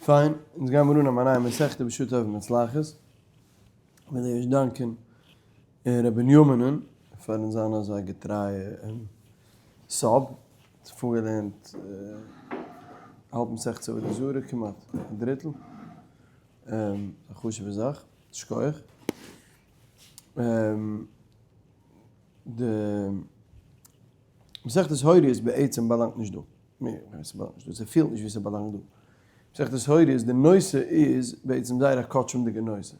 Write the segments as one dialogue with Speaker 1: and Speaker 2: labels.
Speaker 1: פיין, אונז גיימיר אן א נייע מסכתא בשעה טובה ומוצלחת. וויל איך ערשט דאנקען ר' בנימינ'ן פארן זיין אזא געטרייע sub, האט פארגעלערנט האלב מסכת עבודה זרה כמעט א דריטל, א חשוב'ע זאך, שכוח. די מסכת הוריות בעצם באלאנגט נישט דא. ס'פילט נישט ווי ס'באלאנגט דא. מסכת הוריות די נושא איז בעצם זייער א קדשים'דיגע נושא.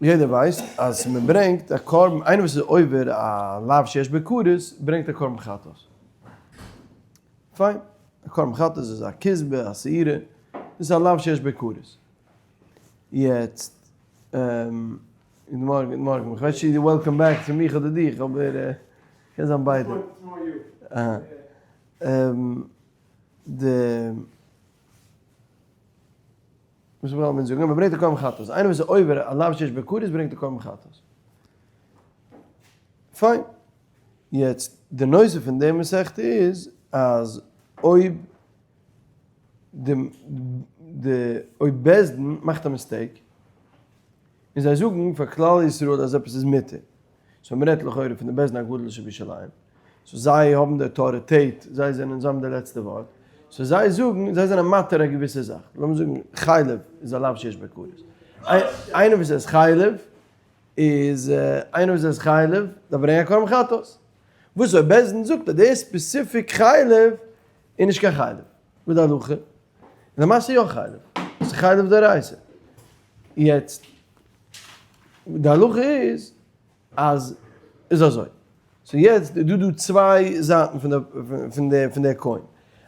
Speaker 1: יעדער ווייסט אז מען ברענגט א קרבן, איינער וואס איז עובר א לאו שיש בו כרת ברענגט א קרבן חטאת. פיין, א קרבן חטאת איז א כשבה, א שעירה, דאס איז א לאו שיש בו כרת. יעצט, גוט מארגן, גוט מארגן, איך ווייס נישט צו די welcome back צו מיך אדער דיך, אבער קען זיין ביידע. די, וואס וויל מען זאגן? מען ברענגט א קרבן חטאת. איינער וואס איז עובר א לאו שיש בו כרת ברענגט א קרבן חטאת. פיין. יעצט, די נושא פון די מסכתא איז אז אויב די די אויב בית דין מאכט א mistake און זיי זאגן פאר כלל ישראל אז עפעס איז מותר, so מ'רעדט לכאורה פון די בית דין הגדול שבירושלים, so זיי האבן די אויטאריטעט, זיי זענען זיי האבן די לעצטע ווארט, so זיי זאגן, זיי זענען מתיר א געוויסע זאך, לאמיר זאגן חלב איז א לאו שיש בו כרת, איינער וואס עסט חלב איז איינער וואס עסט חלב דארף ברענגען א קרבן חטאת, וואס אויב בית דין זאגט אז די specific חלב איז נישט קיין חלב, וואס די הלכה? למעשה יא חלב, ס'איז חלב דאורייתא. יעצט, די הלכה איז אז איז אזוי, so יעצט איז דא דא צוויי זייטן פון די פון די פון די coin,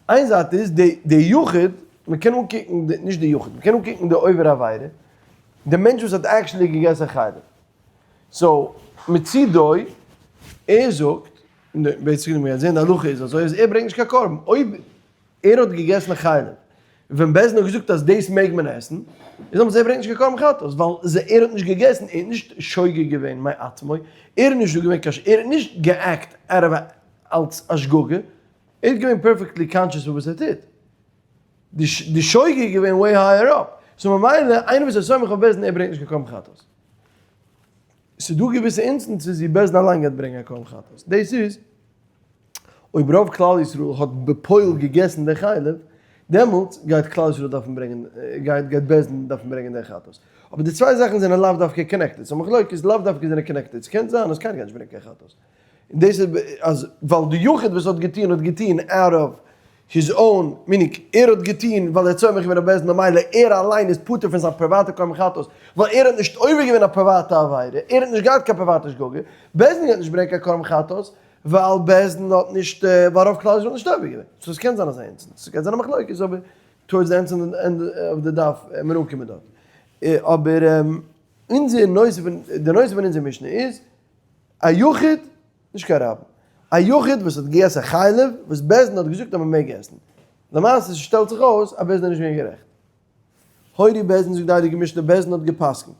Speaker 1: איין זייט איז די די יחיד, מען קען אנקוקן די, נישט די יחיד, מען קען אנקוקן די עובר עבירה, די מענטש וואס האט actually געגעסן חלב, so מצידו ער זאגט, basically מ'גייט זעהן די הלכה איז אזוי אז ער ברענגט נישט קיין קרבן, אויב ער האט געגעסן חלב ווען בית דין האט געזאגט אז דאס מעג מען עסן, איז דאמאלס ער ברענגט נישט קיין קרבן חטאת, ווייל ער האט נישט געגעסן, ער האט נישט שוגג געווען מעצמו, ער איז נישט דא געווען קיין ער האט נישט גע act ט אלס א שגגה, ער איז געווען perfectly conscious פון וואס ער טוט. די שוגג איז געווען way higher up, so ממילא איינער וואס איז סומך אויף בית דין ער ברענגט נישט קיין קרבן חטאת. ס'איז דא געוויסע instances ווי בית דין אליין גייט ברענגען א קרבן חטאת, דאס איז אויב רוב כלל ישראל האט בפועל געגעסן די חלב, דעמאלטס גייט כלל ישראל דארפן ברענגען, גייט גייט בית דין דארפן ברענגען די חטאת. אבער די צוויי זאכן זענען לאו דווקא connected, so מחלוקת לאו דווקא זענען connected, ס'קען זיין אז קיינער גייט נישט ברענגען קיין חטאת. און דאס איז אז ווייל די יחיד וואס האט געטון האט געטון out of his own, meaning ער האט געטון ווייל ער האט סומך געווען אויף בית דין ממילא ער אליין איז פטור פון זיין פריוואטע קרבן חטאת ווייל ער האט נישט עובר געווען א פריוואטע עבירה, ער האט נישט געהאט קיין פריוואטע שגגה, בית דין גייט נישט ברענגען קיין קרבן חטאת ווייל בית דין האט נישט ווייל רוב כלל ישראל האט נישט עובר געווען. so עס קען זיין אזא instance, ס'קען זיין א מחלוקת אבער towards די end of the דף וועט מען אנקומען דארט. אבער אונזער נושא פון די נושא פון אונזער משנה איז א יחיד, נישט קיין רבים, א יחיד וואס האט געגעסן חלב וואס בית דין האט געזאגט אז מען מעג עסן, למעשה שטעלט זיך אויס אז בית דין איז נישט געווען גערעכט. הורו בית דין זאגט די הייליגע משנה בית דין האט גע'פסק'נט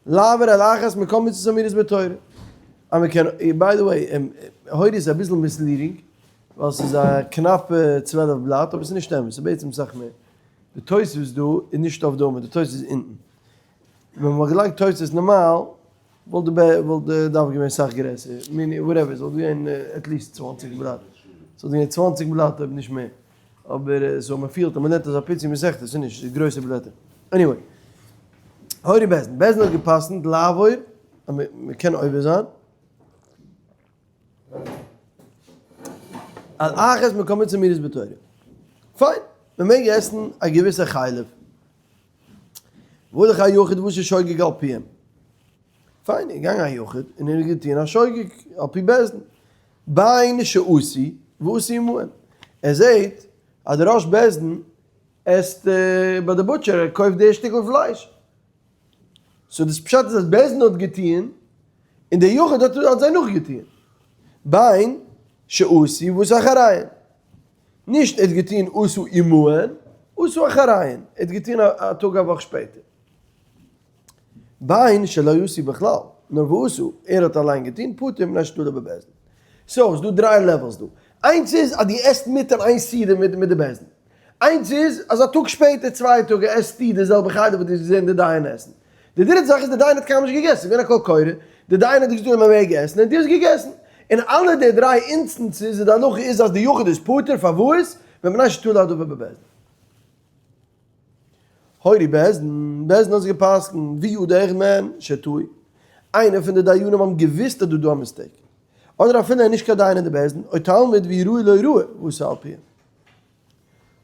Speaker 1: לעבור על אחת מכל מצוות האמורות בתורה אז מען קען, by the way, הורו איז אביסל misleading ווייל ס'איז א קנאפע 12 בלאט אבער ס'איז נישט אמת ס'איז בעצם סאך מער, די תוספות דא איז נישט אויף די עמוד די תוספות איז אונטן, ווען מ'וואלט געלייגט תוספות נארמאל וואלט די וואלט די דף געווען סאך גרעסער, מיני whatever, ס'וואלט געווען at least 20 בלאט, ס'וואלט געווען 20 בלאט אויב נישט מער, אבער so מ'פילט אז מ'לערנט אזא פיצי מסכת, ס'איז נישט, ס'איז גרויסע בלעטער. anyway, הורו בית דין, בית דין האט גע'פסק'נט לעבור אז מ'קען עובר זיין, על אחת מכל מצוות האמורות בתורה. פיין, מ'מעג עסן א געוויסע חלב. והלך היחיד ועשה שוגג על פיהם. פיין, איז געגאנגען א יחיד און ער האט געטון א שוגג על פי בית דין. בין שעשו ועשו עמהם. ער זעט אז דער ראש בית דין עסט ביי די butcher, ער קויפט די שטיקל פלייש. so דאס פשט איז אז בית דין האט געטון און דער יחיד האט זיי נאכגעטון. בין שעשו ועשו אחריהם. נישט ער האט געטון עשו עמהן, עשו אחריהן, ער האט געטון א טאג א וואך שפעטער. בין שלא עשו בכלל, נאר ועשו, ער האט אליין געטון, פטור מפני שתלה בבית דין. so, ס'דא דריי levels דא. איינס איז אז דו עסט מיט אין איין סעודה מיט מיט די בית דין. איינס איז אז א טאג שפעטער, צוויי טאג, עסטו די זעלבע חלב וואס דו האסט געזען די דיין עסן. די דריטע זאך איז די דיין האט קיינמאל נישט געגעסן, ס'איז געווען א קול קורא, די דיין האט געזאגט אז מען מעג עסן און דו האסט געגעסן. אין אלע די דריי instances איז די הלכה איז אז די יחיד איז פטור, פארוואס? מפני שתלה הדבר בבית דין. הורו בית דין, בית דין האט זיך גע'פסק'נט, וידע אחד מהן שטעו. איינער פון די דיינים האבן געוואוסט אז דא איז דא א mistake. אדער אפילו ער איז נישט קיין דיין אין די בית דין, או תלמיד והוא ראוי להוראה, ועשה על פיהם.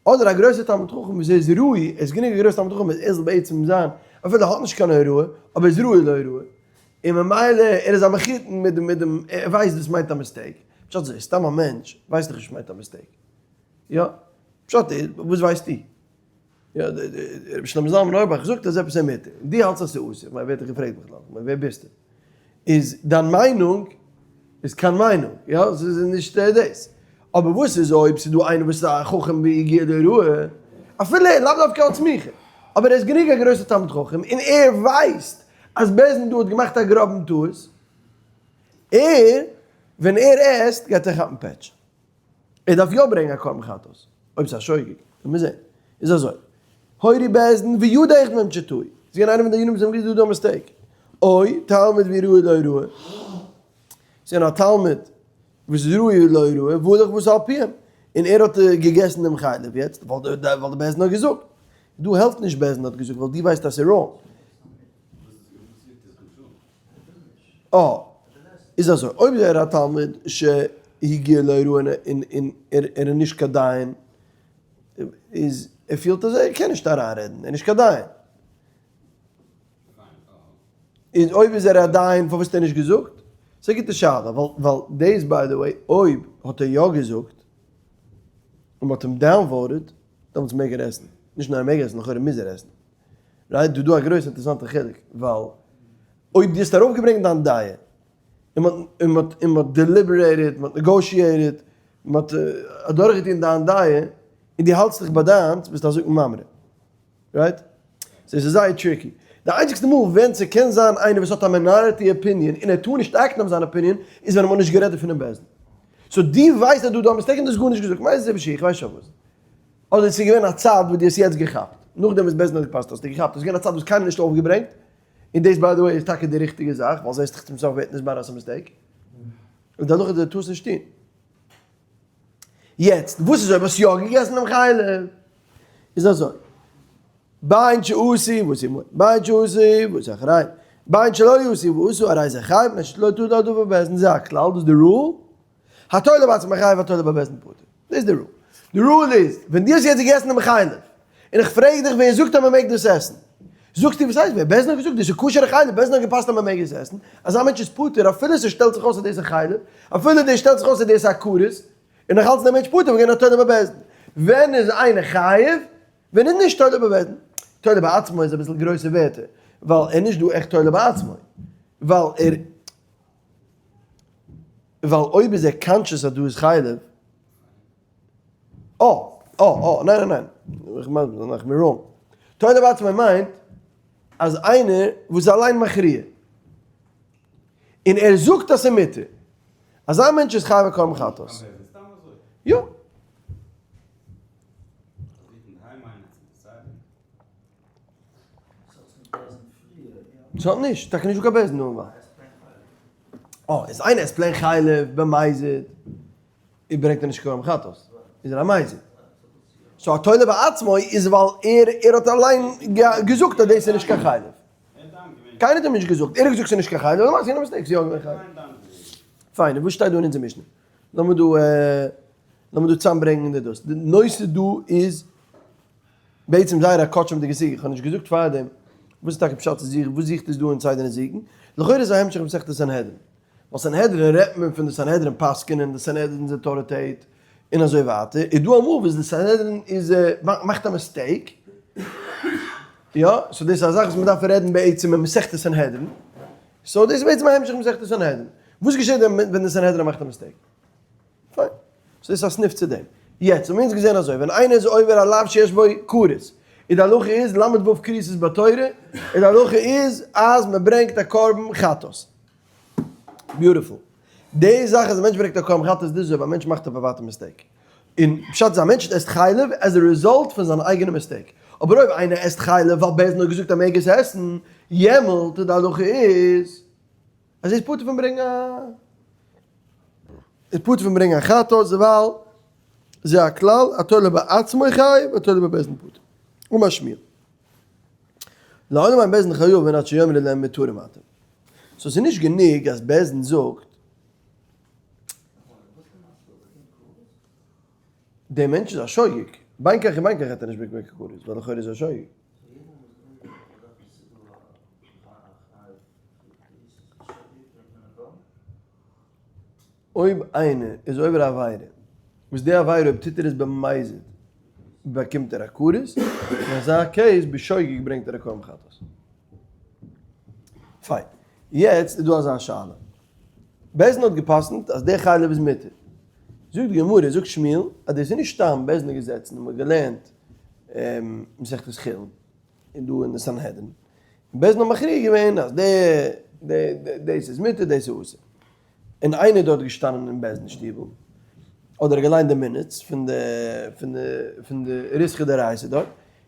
Speaker 1: אדער א גרויסער תלמיד חכם וואס ער איז ראוי, ער איז גענוג א גרויסער תלמיד חכם אז ער זאל בעצם זיין, אפילו ער האט נישט קיין הוראה, אבער ער איז ראוי להוראה, און ממילא ער איז א מחותן מיט דעם מיט דעם, ער ווייסט וואס מיינט א mistake, פשט אזוי, סתם א מענטש ווייסט דאך נישט וואס מיינט א mistake, יא? פשט איז, וואס ווייסטו? יא, רבי שלמה זלמן אויערבאך זאגט אז עפעס איז מותר, און דו האלטסט אז ס'איז אסור, כ'מיין ווער האט דיך געפרעגט בכלל? כ'מיין ווער ביסטו? איז דיין מיינונג איז קיין מיינונג, יא? ס'איז נישט דאס. אבער וואס איז אויב ס'איז דא איינער וואס איז א חכם והגיע להוראה, אפילו ער לאו דווקא אלס סמיכה, אבער ער איז גענוג א גרויסער תלמיד חכם און ער ווייסט אז בית דין דא האט געמאכט א גראבן טעות, ער, ווען ער עסט גייט ער כאפן פעטש. ער דארף יא ברענגען א קרבן חטאת, אויב ס'איז א שוגג, לאמיר זען. איז אזוי, הורו בית דין וידע אחד מהם שטעו, ס'איז געווען איינער פון די דיינים וואס האבן געזאגט דא איז דא א mistake, או תלמיד והוא ראוי להוראה, ס'איז געווען א תלמיד וואס איז ראוי להוראה, והלך ועשה על פיהם, און ער האט געגעסן דעם חלב יעצט, ווייל די בית דין האט געזאגט. דא העלפט נישט בית דין האט געזאגט, ווייל דו ווייסט אז ס'איז wrong. אה, איז אזוי, אויב איז ער א תלמיד שהגיע להוראה און און ער איז נישט קיין דיין, איז ער פילט אז ער קען נישט אריינרעדן, ער איז נישט קיין דיין. איז אויב איז ער א דיין פארוואס האט ער נישט געזאגט? ס'איז א גוטע שאלה, ווייל ווייל דאס by the way אויב האט ער יא געזאגט און מ'האט אים downvoted, דעמאלטס מעג ער עסן, נישט נאר ער מעג עסן, לכאורה מוז ער עסן. right? דא דא א גרויס אינטערעסאנטע חילוק, ווייל אויב דו האסט ארויפגעברענגט דיין דעה, און מ'האט און מ'האט און מ'האט deliberated, מ'האט negotiated, מ'האט אדורכגעטון דיין דעה, און דו האלטסט דיך ביי דיינס, ביסטו א זקן ממרא. right? so עס איז זייער tricky. די איינציגסטע מאל ווען ס'קען זיין איינער וואס האט א minority opinion און ער טאר נישט act ן אויף זיין opinion, איז ווען מ'האט נישט גערעדט דערפון אין בית דין. so דו ווייסט אז דא איז דא א mistake און דו האסט גארנישט געזאגט, מאיזה סיבה שיהיה, איך ווייס שוין וואס. אדער עס איז געווען א צייט וואס דו האסט יעצט געכאפט, נאכדעם וואס בית דין האט געפסק'ט האסטו געכאפט, עס איז געווען א צייט וואס קיינער האט נישט אויפגעברענגט, און דאס by the way איז טאקע די ריכטיגע זאך, ווייל זעסט דאך צום סוף ווערט נתברר אז ס'איז א mistake, און די הלכה איז דו טארסט נישט טון. יעצט, וואס איז אויב האסט יא געגעסן דעם חלב? איז אזוי, בין שעשו ועשו מועד, בין שעשו ועשו אחריהם, בין שלא עשו ועשו הרי זה חייב, מפני שתלה הדבר בבית דין, זה הכלל, דאס איז די rule, התולה בעצמו חייב התולה בבית דין פטור. דאס איז די rule. די rule איז, ווען דו האסט יעצט געגעסן דעם חלב, און איך פרעג דיך ווער זאגט אז מען מעג דאס עסן? זאגסטו וואס הייסט ווער? בית דין האט געזאגט דאס איז כשר'ע חלב, בית דין האט געפסק'ט אז מען מעג עס עסן, אזא מענטש איז פטור אפילו ס'שטעלט זיך אויס אז דאס איז חלב, אפילו דאס שטעלט זיך אויס אז דאס איז א כרת, און נאך אלץ איז דער מענטש פטור וועגן התולה בבית דין. ווען איז איינער חייב? ווען איז נישט תולה בבית דין? תולה בעצמו איז אביסל גרויסע ווערטער, ווייל ער איז נישט דא עכט תולה בעצמו, ווייל ער. ווייל אויב איז ער conscious אז דא איז חלב, אה, אה, אה, ניין ניין ניין, איך מיין, איך בין wrong. תולה בעצמו מיינט אז איינער וואס איז אליין מכריע, און ער זאגט אז ס'איז מותר, אזא מענטש איז חייב א קרבן חטאת. יא. ס'האט נישט, טאקע נישט דא קיין בית דין דא. אה, איז איינער עסט plain חלב במזיד, איז ברענגט ער נישט קרבן חטאת, איז ער א מזיד. so התולה בעצמו איז ווייל ער ער האט אליין געזאגט אז דאס איז נישט קיין חלב. קיינער האט אים נישט געזאגט, ער האט געזאגט ס'איז נישט קיין חלב, למעשה איז א mistake, ס'איז יא געווען חלב. פיין, און וואס שטייט דא אין אונזער משנה? לאמיר דא לאמיר דא צוזאמברענגען די דאס. די נושא דא איז בעצם זייער א קאטשעמדיגע סוגיא, איך האב נישט געזאגט פארדעם וואס איז טאקע פשט צו זוכן, וואס זוכט עס דא אין צידה נזיקין, לכאורה איז א המשך מסכת סנהדרין, ווייל סנהדרין רעדט מען פון די סנהדרין פסק'נען, די סנהדרין'ס אויטאריטעט, און אזוי ווייטער, איז דא אמאל וואס די סנהדרין איז מאכט א mistake, יא, so דאס איז א זאך וואס מען דארף רעדן בעצם אין מסכת סנהדרין, so דאס איז בעצם א המשך מסכת סנהדרין, וואס געשעט ווען די סנהדרין מאכט א mistake? פיין. so דאס איז א סניף צו דעם. יעצט האבן מיר אונז געזען אזוי, ווען איינער איז עובר א לאו שיש בו כרת, און די הלכה איז ל"ו כריתות בתורה, און די הלכה איז אז מען ברענגט א קרבן חטאת. beautiful. די זאך אז א מענטש ברענגט א קרבן חטאת דאס איז אויב א מענטש מאכט א פריוואטע mistake. און פשט איז א מענטש עסט חלב as a result פון זיין אייגענע mistake. אבער אויב איינער עסט חלב ווייל בית דין האט געזאגט אז מעג עס עסן, יעמאלט די הלכה איז אז ער איז פטור פון ברענגען א איז פטור פון ברענגען א חטאת ווייל זה הכלל התולה בעצמו חייב התולה בבית דין פטור. אמר שמואל. לעולם אין בית דין חייבין עד שיאמרו להם מותרים אתם. so ס'איז נישט גענוג אז בית דין זאגט דער מענטש איז א שוגג, בין כך ובין כך האט ער נישט באקומען קיין כרת, ווייל לכאורה איז ער א שוגג. אויב איינער איז עובר א עבירה, וואס די עבירה אויב טוט ער עס במזיד באקומט ער א כרת, אין אזא case בשוגג ברענגט ער א קרבן חטאת. פיין. יעצט איז דא אזא שאלה. בית דין האט גע'פסק'נט אז דער חלב איז מותר. זאגט די גמרא, זאגט שמואל, אז דאס איז נישט סתם בית דין געזעצן און מ'האט געלערנט מסכת חולין, און דא אין די סנהדרין, און בית דין האט מכריע געווען אז דאס איז מותר דאס איז אסור. און איינער איז דארט געשטאנען אין בית דין שטיבל, אדער האט געליינט די minutes פון די פון די פון די ריתחא דאורייתא דארט,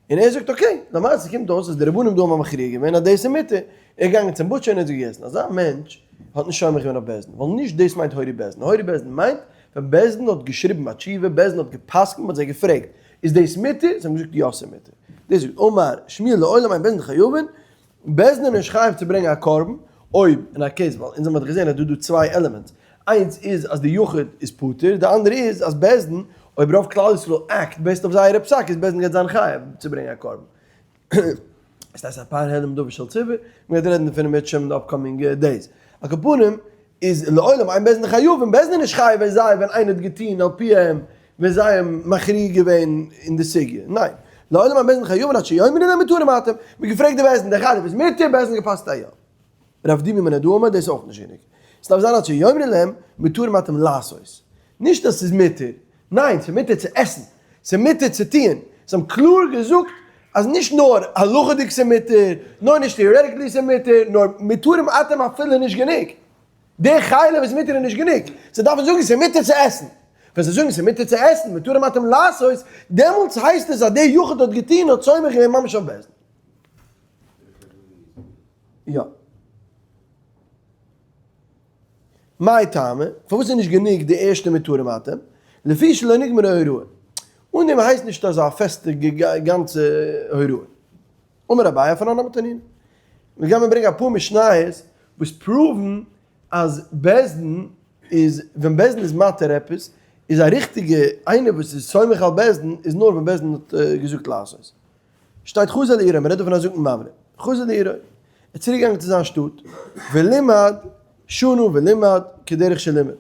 Speaker 1: און ער זאגט okay, למעשה קומט אויס אז די רבנים דא האבן מכריע געווען אז דאס איז מותר, ער איז געגאנגען צום butcher און ער האט עס געגעסן, אזא מענטש האט נישט סומך געווען אויף בית דין, ווייל נישט דאס מיינט הורו בית דין, הורו בית דין מיינט ווען בית דין האט געשריבן א תשובה, בית דין האט גע'פסק'נט, מען האט זיי געפרעגט איז דאס מותר, זיי האבן געזאגט יא ס'איז מותר, דאס זאגט אמר שמואל לעולם אין בית דין חייבין, בית דין איז נישט חייב צו ברענגען א קרבן, אויב אין א case, ווייל אונז האבן דאך געזען אז דא איז דא צוויי elements, איינס איז אז די יחיד איז פטור, די אנדערע איז אז בית דין, אויב רוב כלל ישראל act based אויף זייערע פסק איז בית דין גייט זיין חייב צו ברענגען א קרבן. עס הייסט הפר העלם דבר של ציבור, מען גייט רעדן דערפון אם ירצה השם אין די upcoming days. על כל פנים, איז לעולם אין בית דין חייבין, בית דין איז נישט חייב ווען זיי ווען איינער האט געטון על פיהם ווען זיי האבן מכריע געווען אין די סוגיא, ניין, לעולם אין בית דין חייבין עד שיאמרו להם מותרים אתם, מ'האט געפרעגט די בית דין דער חלב איז מותר, בית דין געפסק'נט א יא. רב דימי מנהרדעא אמר דאס איז אויך נישט גענוג, ס'דארף זיין עד שיאמרו להם מותרים אתם לעשות, נישט אז ס'איז מותר, ניין ס'איז מותר צו עסן, ס'איז מותר צו טוען, זיי האבן קלאר געזאגט אז נישט נאר הלכה'דיג ס'איז מותר, נאר נישט theoretically ס'איז מותר, נאר מותרים אתם אפילו נישט גענוג. די חלב איז מותר איז נישט גענוג, זיי דארפן זאגן ס'איז מותר צו עסן. ווען זיי זאגן ס'איז מותר צו עסן, מותרים אתם לעשות, דעמאלטס הייסט עס אז דער יחיד האט געטון האט סומך געווען ממש אויף בית דין. יא. מאי טעמא, פארוואס איז נישט גענוג די ערשטע מותרים אתם? לפי שלא נגמרה הוראה. אן דעם הייסט נישט אזא פעסטע גאנצע הוראה. אמר אביי אף אנן נמי תנינא. מיר גיימער ברענגען אפאר משניות וואס prove ן אז בית דין איז ווען בית דין איז מתיר עפעס איז א ריכטיגע איינער וואס איז סומך על בית דין איז נאר ווען בית דין האט געזאגט לעשות. שטייט חזר לעירו מ'רעדט דא פון א זקן ממרא חזר לעירו ער איז צוריק געגאנגען צו זיין שטאט ולימד שנה ולימד כדרך שלימד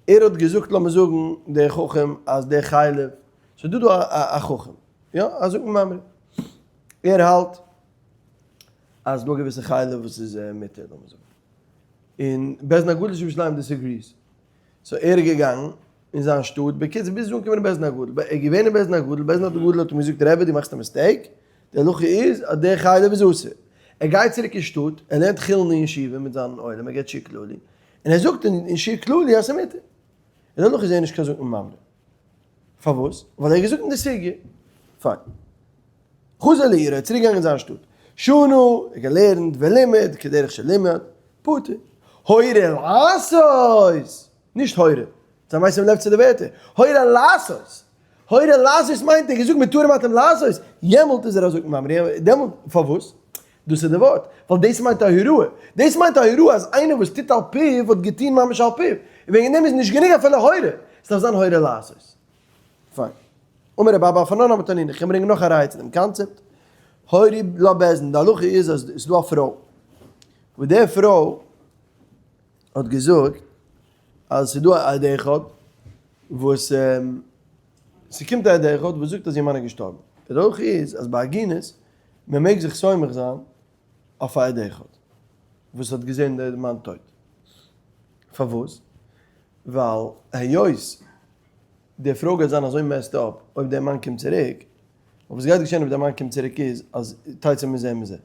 Speaker 1: ער האט געזאגט לאמיר זאגן דער חכם אז דער חלב ס'איז דא דא א חכם יא א זקן ממרא ער האלט אז ס'דא א געוויסע חלב וואס איז מותר לאמיר זאגן, און בית דין הגדול של ירושלים disagrees, so ער איז געגאנגען אין זיין שטאט, בקיצור ביז איז אנגעקומען אין בית דין הגדול, ער איז געווען אין בית דין הגדול, בית דין הגדול האט אים געזאגט רבי דו מאכסט א mistake, די הלכה איז אז די חלב איז אסור, ער גייט צוריק אין שטאט, ער לערנט חולין אין ישיבה מיט זיין עולם, ער געבט שיעור כללי, און ער זאגט אין שיעור כללי אז ס'איז מותר, און דערנאך איז ער נישט קיין זקן ממרא. פארוואס? ווייל ער האט געזאגט אין די סוגיא. פיין. חזר לעירו, ער איז צוריק געגאנגען אין זיין שטאט. שנה, ער האט געלערנט, ולימד, כדרך שלימד, פטור. הורה לעשות! נישט הורה. זיי מיינסט אים לב צו די ווערטער. הורה לעשות! הורה לעשות מיינט ער האט געזאגט מותרים אתם לעשות, יעמאלט איז ער א זקן ממרא, דעמאלט, פארוואס? דאס איז די ווארט, ווייל דאס מיינט א הוראה, דאס מיינט א הוראה אז איינער וואס טוט על פיו האט געטון ממש על פיו, און וועגן דעם איז נישט גענוג אפילו הורה, עס דארף זיין הורה לעשות. פיין. אמר רבי אבא אף אנן נמי תנינא, איך קען ברענגען נאך א ראיה צו דעם קאנצעפט, הורו לה בית דין, די הלכה איז אז עס איז דא א פרוי, וואס די פרוי האט געזאגט אז עס איז דא א עד אחד וואס ס'קומט א עד אחד וואס זאגט אז איר מאן איז געשטארבן, די הלכה איז אז ביי עגונות מען מעג זיך סומך זיין אויף א עד אחד וואס האט געזען די מאן טויט. פארוואס? ווייל היות די פרוי גייט זיין אזוי messed up אויב דער מאן קומט צוריק, אבער וואס גייט געשען אויב דער מאן קומט צוריק איז אז תצא מזה מזה,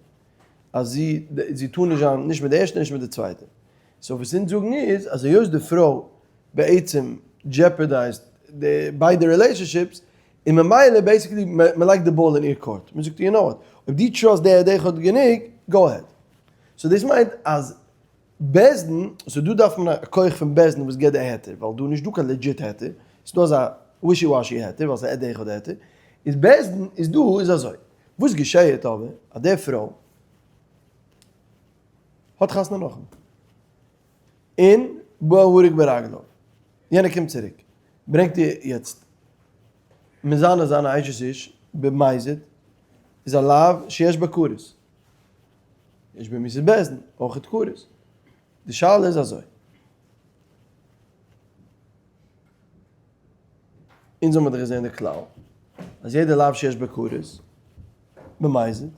Speaker 1: אז זי זי טאר נישט זיין נישט מיט די ערשטע נישט מיט די צווייטע. So וואס אונז זאגן איז אז היות די פרוי בעצם jeopardized די ביידע relationships, און ממילא basically מען לייגט די באל אין איר court, מען זאגט איר you know what, אויב דו trust די עד אחד גענוג, go ahead. So דאס מיינט אז בית דין, so דא דארף מען א כח פון בית דין וואס גיבט די היתר, ווייל דא איז נישט דא קיין legit היתר, ס'איז דא אזא wishy washy היתר ווייל ס'איז עד אחד היתר, איז בית דין איז דא איז אזוי, וואס געשעהט אבער אז די פרוי האט חתונה נאכדעם, און בא ההרוג ברגליו, יענער קומט צוריק, ברענגט איר יעצט מזנה זיין א אשת איש במזיד, איז א לאו שיש בה כרת, יש בה מיתת בית דין, אויך כרת. די שאלה איז אזוי. אונז האבן מיר דאך געזען די כלל, אז יעדע לאו שיש בה כרת, במזיד,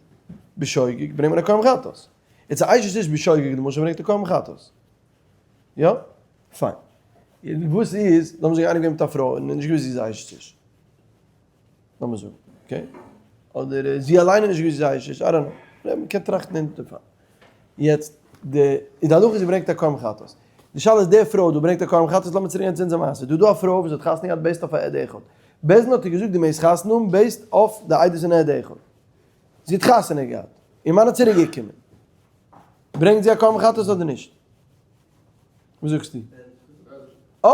Speaker 1: בשוגג, ברענגט מען א קרבן חטאת. יעצט א אשת איש בשוגג למשל ברענגט א קרבן חטאת. יא? פיין. וואס איז, לאמיר זאגן איינער געווען מיט א פרוי און נישט געוואוסט זי איז א אשת איש. לאמיר זאגן, okay? אדער זי אליין האט נישט געוואוסט זי איז אשת איש, I don't know. מען קען טראכטן אין דעם פאל. יעצט, די די הלכה איז זי ברענגט א קרבן חטאת. די שאלה איז די פרוי דא ברענגט א קרבן חטאת, לאמיר צוריק גיין צו אונזער מעשה. דא דא א פרוי וואס האט חתונה געהאט based אויף א עד אחד. בית דין האט איר געזאגט דו מעגסט חתונה האבן based אויף די עדות און עד אחד. זי האט חתונה געהאט. איר מאן האט צוריק געקומען. ברענגט זי א קרבן חטאת אדער נישט? וואס זאגסטו? אה!